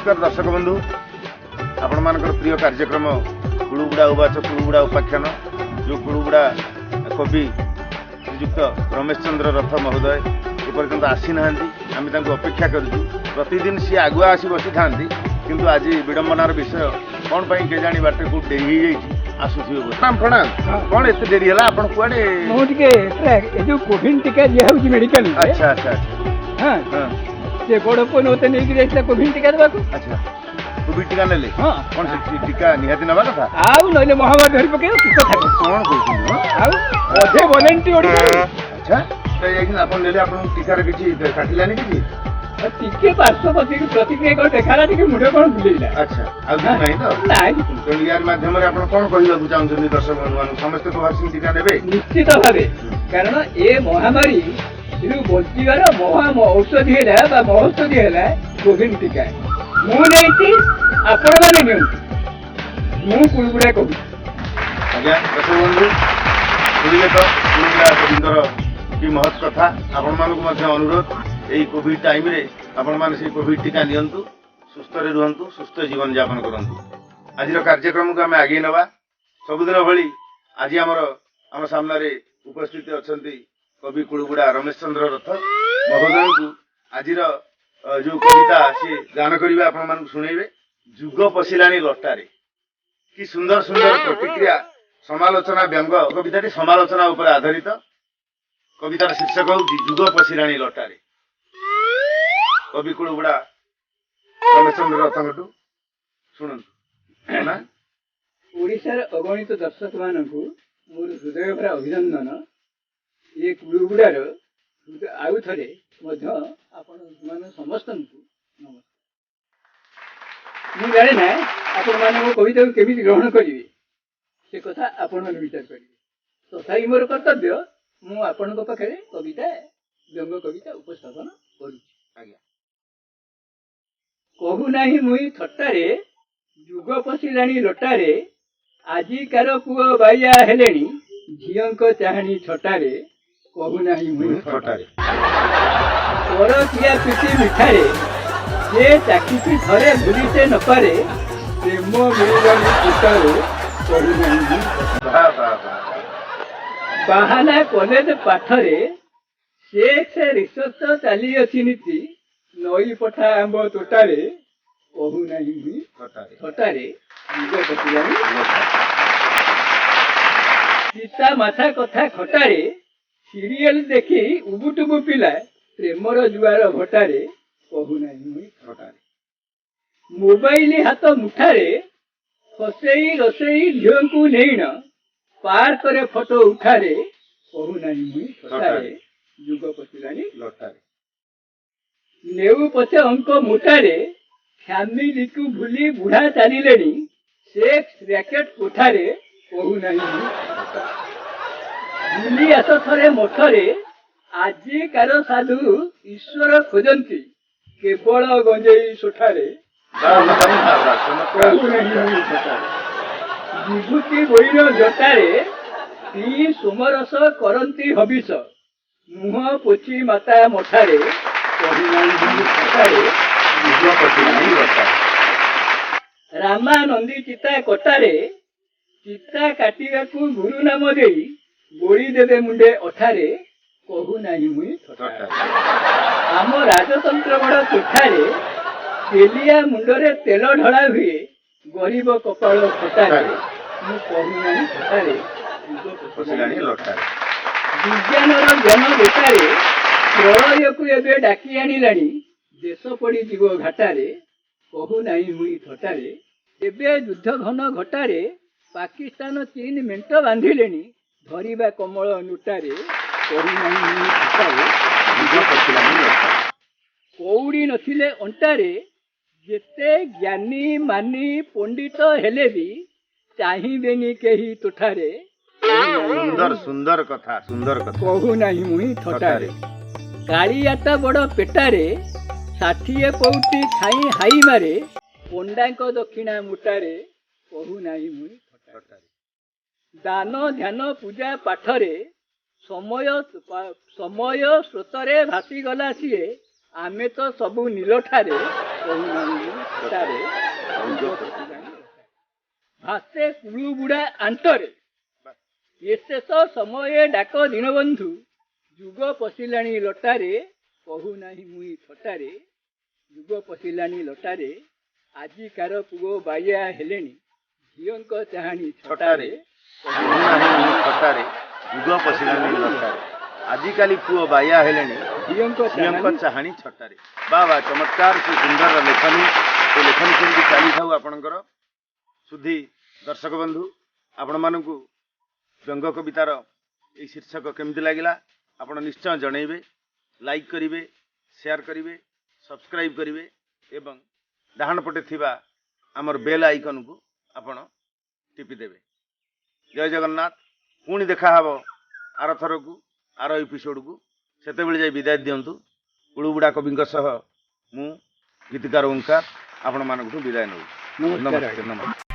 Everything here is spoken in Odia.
ନମସ୍କାର ଦର୍ଶକ ବନ୍ଧୁ, ଆପଣମାନଙ୍କର ପ୍ରିୟ କାର୍ଯ୍ୟକ୍ରମ କୁଳୁଗୁଡ଼ା ଉବାଚ, କୁଳୁଗୁଡ଼ା ଉପାଖ୍ୟାନ, ଯେଉଁ କୁଳୁଗୁଡ଼ା କବି ଶ୍ରୀଯୁକ୍ତ ରମେଶ ଚନ୍ଦ୍ର ରଥ ମହୋଦୟ ଏପର୍ଯ୍ୟନ୍ତ ଆସିନାହାନ୍ତି। ଆମେ ତାଙ୍କୁ ଅପେକ୍ଷା କରୁଛୁ। ପ୍ରତିଦିନ ସିଏ ଆଗୁଆ ଆସି ବସିଥାନ୍ତି, କିନ୍ତୁ ଆଜି ବିଡ଼ମ୍ବନାର ବିଷୟ, କ'ଣ ପାଇଁ କେଜାଣି ବାଟରେ କେଉଁଠି ଡେରି ହେଇଯାଇଛି, ଆସୁଥିବେ ବୋଧେ। ପ୍ରଣାମ ପ୍ରଣାମ। କ'ଣ ଏତେ ଡେରି ହେଲା, ଆପଣ କୁଆଡ଼େ? ମୁଁ ଟିକେ ଏ ଯୋଉ କୋଭିଡ ଟୀକା ଦିଆ ହଉଛି ମେଡିକାଲ। ଆଚ୍ଛା ଆଚ୍ଛା ଆଚ୍ଛା। ହଁ, ସେ ବଡ଼ ପୁଅ ମତେ ନେଇକି ଯାଇଥିଲା କୋଭିଡ ଟୀକା ଦେବାକୁ। ଆଚ୍ଛା, କୋଭିଡ ଟୀକା ନେଲେ? ହଁ। କ'ଣ ସେ ଟୀକା ନିହାତି ନେବା କଥା? ଆଉ ନହେଲେ ମହାମାରୀ ଧରି ପକେଇବ କି କଥା କ'ଣ କହୁଛନ୍ତି? ଆଉ ଅଧେ ଭଲେଣ୍ଟି ଓଡ଼ିଶାରେ। ଆଚ୍ଛା, ଯାଇଛନ୍ତି ଆପଣ, ନେଲେ, ଆପଣଙ୍କୁ ଟୀକାର କିଛି କାଟିଲାନି କିଛି? ଟିକେ ପାର୍ଶ୍ୱ ପ୍ରତିକ୍ରିୟା କଣ ଦେଖାଲା, ଟିକେ ମୁଣ୍ଡ କଣ ବୁଲେଇଲା। ଆଚ୍ଛା, ଆଉ କିଛି ନାହିଁ ତ? ନାଇଁ। ତେଣୁ ୟାର ମାଧ୍ୟମରେ ଆପଣ କଣ କହିବାକୁ ଚାହୁଁଛନ୍ତି ଦର୍ଶକ ବନ୍ଧୁମାନଙ୍କୁ? ସମସ୍ତେ କୋଭାକ୍ସିନ ଟୀକା ନେବେ? ନିଶ୍ଚିତ ଭାବେ, କାରଣ ଏ ମହାମାରୀ ବଞ୍ଚିବାର ମହା ଔଷଧି ହେଲା ବା ମହୌଷଧି ହେଲା କୋଭିଡ ଟୀକା। ମୁଁ ନେଇଛି, ଆପଣମାନେ ନିଅନ୍ତୁ, ମୁଁ କୁଳୁଗୁଡ଼ା କହୁଛି। ଆଜ୍ଞା ଦର୍ଶକ ବନ୍ଧୁ, ଶୁଣିଲେ ତ କୁଳୁଗୁଡ଼ା କବିଙ୍କର କି ମହତ୍ କଥା। ଆପଣମାନଙ୍କୁ ମଧ୍ୟ ଅନୁରୋଧ, ଏଇ କୋଭିଡ ଟାଇମରେ ଆପଣମାନେ ସେଇ କୋଭିଡ ଟୀକା ନିଅନ୍ତୁ, ସୁସ୍ଥରେ ରୁହନ୍ତୁ, ସୁସ୍ଥ ଜୀବନଯାପନ କରନ୍ତୁ। ଆଜିର କାର୍ଯ୍ୟକ୍ରମକୁ ଆମେ ଆଗେଇ ନେବା। ସବୁଦିନ ଭଳି ଆଜି ଆମର ଆମ ସାମ୍ନାରେ ଉପସ୍ଥିତ ଅଛନ୍ତି କବି କୁଳୁଗୁଡ଼ା ରମେଶ ଚନ୍ଦ୍ର ରଥ ମହୋଦୟଙ୍କୁ। ଆଜିର ଯୋଉ କବିତା ସିଏ ଗାନ କରିବେ, ଆପଣମାନଙ୍କୁ ଶୁଣେଇବେ, ଯୁଗ ପଶିଲାଣି ଲଟାରେ। କି ସୁନ୍ଦର ସୁନ୍ଦର ପ୍ରତିକ୍ରିୟା, ସମାଲୋଚନା, ବ୍ୟଙ୍ଗ। କବିତାଟି ସମାଲୋଚନା ଉପରେ ଆଧାରିତ। କବିତାର ଶୀର୍ଷକ ହେଉଛି ଯୁଗ ପଶିଲାଣି ଲଟାରେ। କବି କୁଳୁଗୁଡ଼ା ରମେଶ ଚନ୍ଦ୍ର ରଥଙ୍କଠୁ ଶୁଣନ୍ତୁ। ଓଡ଼ିଶାର ଅଗଣିତ ଦର୍ଶକ ମାନଙ୍କୁ ମୋର ହୃଦୟ ଭରା ଅଭିନନ୍ଦନ। ଏ କୁଳୁଗୁଡ଼ାର ଆଉ ଥରେ ମଧ୍ୟ ଆପଣ ମାନେ ସମସ୍ତଙ୍କୁ ନମସ୍କାର। ମୁଁ ଜାଣେ ନା ଆପଣମାନେ ମୋ କବିତାକୁ କେମିତି ଗ୍ରହଣ କରିବେ, ସେ କଥା ଆପଣମାନେ ବିଚାର କରିବେ। ତଥାପି ମୋର କର୍ତ୍ତବ୍ୟ, ମୁଁ ଆପଣଙ୍କ ପାଖରେ କବିତା, ବ୍ୟଙ୍ଗ କବିତା ଉପସ୍ଥାପନ କରୁଛି। ଆଜ୍ଞା। କହୁନାହିଁ ମୁଇଁ ଥଟ୍ଟାରେ, ଯୁଗ ପଶିଲାଣି ଲଟାରେ, ଆଜିକାର ପୁଅ ବାଇଆ ହେଲେଣି ଝିଅଙ୍କ ଚାହାଣୀ ଛଟାରେ। କହୁନାହିଁ ମୁଇଁ ଥଟ୍ଟାରେ। ପରକିଆ ପ୍ରୀତି ମିଠାରେ, ଯେ ଚାଖିଛି ଥରେ ଭୁଲି ସେ ନପାରେ, ପ୍ରେମ ମିଳିଲାଣି କୋଟାରେ। କହୁନାହିଁ ମୁଇଁ। ବାହାନା କଲେଜ ପାଠରେ ସେକ୍ସ ରିସର୍ଚ୍ଚ ଚାଲିଅଛି ନୀତି ନଈ ପଠା ଆମ୍ବ ତୋଟାରେ। କହୁନାହିଁ ମୁଇଁ ଥଟ୍ଟାରେ, ଯୁଗ ପଶିଲାଣି। ପିତା ମାଥା କଥା ଖଟାରେ, ସିରିଏଲ ଦେଖି ଉବୁଟୁବୁ ପିଲା ପ୍ରେମର ଜୁଆର ଭଟାରେ। କହୁନାହିଁ ମୁଇଁ ଥଟ୍ଟାରେ। ମୋବାଇଲ ହାତ ମୁଠାରେ ଫସେଇ ରସେଇ ଝିଅଙ୍କୁ ନେଇଣ ପାର୍କରେ ଫଟୋ ଉଠାରେ। କହୁନାହିଁ ମୁଇଁ ଥଟ୍ଟାରେ, ଯୁଗ ପଶିଲାଣି ଲଟାରେ। ନେଉ ପଛେ ଅଙ୍କ ମୋଟାରେ, ଫ୍ୟାମିଲିକୁ ଭୁଲି ବୁଢା ଚାଲିଲେଣି ସେକ୍ସ ର୍ୟାକେଟ କୋଠାରେ। କହୁନାହିଁ ମୁଇଁ। ବୁଲି ଆସ ଥରେ ମଠରେ, ଆଜିକାର ସାଧୁ ଈଶ୍ୱର ଖୋଜନ୍ତି କେବଳ ଗଞ୍ଜେଇ ସୋଠାରେ। କହୁନାହିଁ ମୁଇଁ ଥଟ୍ଟାରେ। ବିଭୂତି ବୈର ଜଟାରେ ପିଇ ସୋମରସ କରନ୍ତି ହବିଷ ମୁହଁ ପୋଛି ମାତା ମଠାରେ। କହୁନାହିଁ ମୁଇଁ ଥଟ୍ଟାରେ। ଯୁଗ ପଶିଲାଣି ଲଟାରେ। ରାମାନନ୍ଦୀ ଚିତା କଟାରେ, ଚିତା କାଟିବାକୁ ଗୁରୁ ନାମ ଦେଇ ବୋଳି ଦେବେ ମୁଣ୍ଡେ ଅଠାରେ। କହୁନାହିଁ ମୁଇଁ ଥଟ୍ଟାରେ। ଆମ ରାଜତନ୍ତ୍ର ବଡ଼ କୋଠାରେ, ତେଲିଆ ମୁଣ୍ଡରେ ତେଲ ଢଳା ହୁଏ ଗରିବ କପାଳ ଫଟାରେ। ମୁଁ କହୁନାହିଁ ଥଟ୍ଟାରେ, ଯୁଗ ପଶିଲାଣି ଲଟାରେ। ବିଜ୍ଞାନର ଜ୍ଞାନ ବେଟାରେ ପ୍ରଳୟକୁ ଏବେ ଡାକି ଆଣିଲାଣି ଦେଶ ପଡ଼ିଯିବ ଘାଟାରେ। କହୁନାହିଁ ମୁଇଁ ଥଟ୍ଟାରେ। ଏବେ ଯୁଦ୍ଧ ଘନ ଘଟାରେ ପାକିସ୍ତାନ ଚୀନ ମେଣ୍ଟ ବାନ୍ଧିଲେଣି ଧରିବା କମଳ ନୋଟାରେ। କହୁନାହିଁ ମୁଇଁ ଥଟ୍ଟାରେ। ଯୁଗ ପଶିଲାଣି ଲଟାରେ। କଉଡ଼ି ନଥିଲେ ଅଣ୍ଟାରେ, ଯେତେ ଜ୍ଞାନୀ ମାନି ପଣ୍ଡିତ ହେଲେ ବି ଚାହିଁବେନି କେହି ତୋଠାରେ। ସୁନ୍ଦର ସୁନ୍ଦର କଥା, ସୁନ୍ଦର କଥା। କହୁନାହିଁ ମୁଇଁ ଥଟ୍ଟାରେ। କାଳିଆଟା ବଡ଼ ପେଟାରେ 60 ପଉଟି ଖାଇ ହାଇ ମାରେ ପଣ୍ଡାଙ୍କ ଦକ୍ଷିଣା ମୁଟାରେ। କହୁନାହିଁ ମୁଇଁ ଥଟ୍ଟାରେ। ଦାନ ଧ୍ୟାନ ପୂଜା ପାଠରେ ସମୟ ସମୟ ସ୍ରୋତରେ ଭାସିଗଲା ସିଏ, ଆମେ ତ ସବୁ ନୀଲଠାରେ। କହୁନାହିଁ ମୁଁ ଥଟ୍ଟାରେ, ଯୁଗ ପଶିଲାଣି ଲଟାରେ। ଭାସେ କୁଳୁବୁଡ଼ା ଆନ୍ତରେ, ଏ ଶେଷ ସମୟେ ଡାକ ଦୀନବନ୍ଧୁ, ଯୁଗ ପଶିଲାଣି ଲଟାରେ, କହୁନାହିଁ ମୁଇଁ ଥଟ୍ଟାରେ, ଯୁଗ ପଶିଲାଣି ଲଟାରେ। ଆଜିକାର ପୁଅ ବାଇଆ ହେଲେଣି, ଝିଅଙ୍କ ଚାହାଣୀ ଛଟାରେ। କହୁନାହିଁ ମୁଁ ଥଟ୍ଟାରେ, ଯୁଗ ପଶିଲାଣି ଲଟାରେ, ଆଜିକାଲି ପୁଅ ବାଇଆ ହେଲେଣି, ଝିଅଙ୍କ ଝିଅଙ୍କ ଚାହାଣୀ ଚାହାଣୀ ଛଟାରେ। ବା ବା, ଚମତ୍କାର! ସେ ସୁନ୍ଦର ଲେଖନୀ, ସେ ଲେଖନୀ ସେମିତି ଚାଲିଥାଉ ଆପଣଙ୍କର। ସୁଧୀ ଦର୍ଶକ ବନ୍ଧୁ, ଆପଣମାନଙ୍କୁ ବ୍ୟଙ୍ଗ କବିତାର ଏଇ ଶୀର୍ଷକ କେମିତି ଲାଗିଲା, ଆପଣ ନିଶ୍ଚୟ ଜଣେଇବେ। ଲାଇକ୍ କରିବେ, ସେୟାର କରିବେ, ସବସ୍କ୍ରାଇବ୍ କରିବେ ଏବଂ ଡାହାଣ ପଟେ ଥିବା ଆମର ବେଲ୍ ଆଇକନ୍କୁ ଆପଣ ଟିପିଦେବେ। ଜୟ ଜଗନ୍ନାଥ। ପୁଣି ଦେଖାହେବ ଆର ଥରକୁ, ଆର ଏପିସୋଡ଼କୁ। ସେତେବେଳେ ଯାଇ ବିଦାୟ ଦିଅନ୍ତୁ। କୁଳୁବୁଡ଼ା କବିଙ୍କ ସହ ମୁଁ ଗୀତିକାର ଓଙ୍କାର ଆପଣମାନଙ୍କଠୁ ବିଦାୟ ନେଉଛି। ନମସ୍କାର। ନମସ୍ତେ, ନମସ୍ତେ।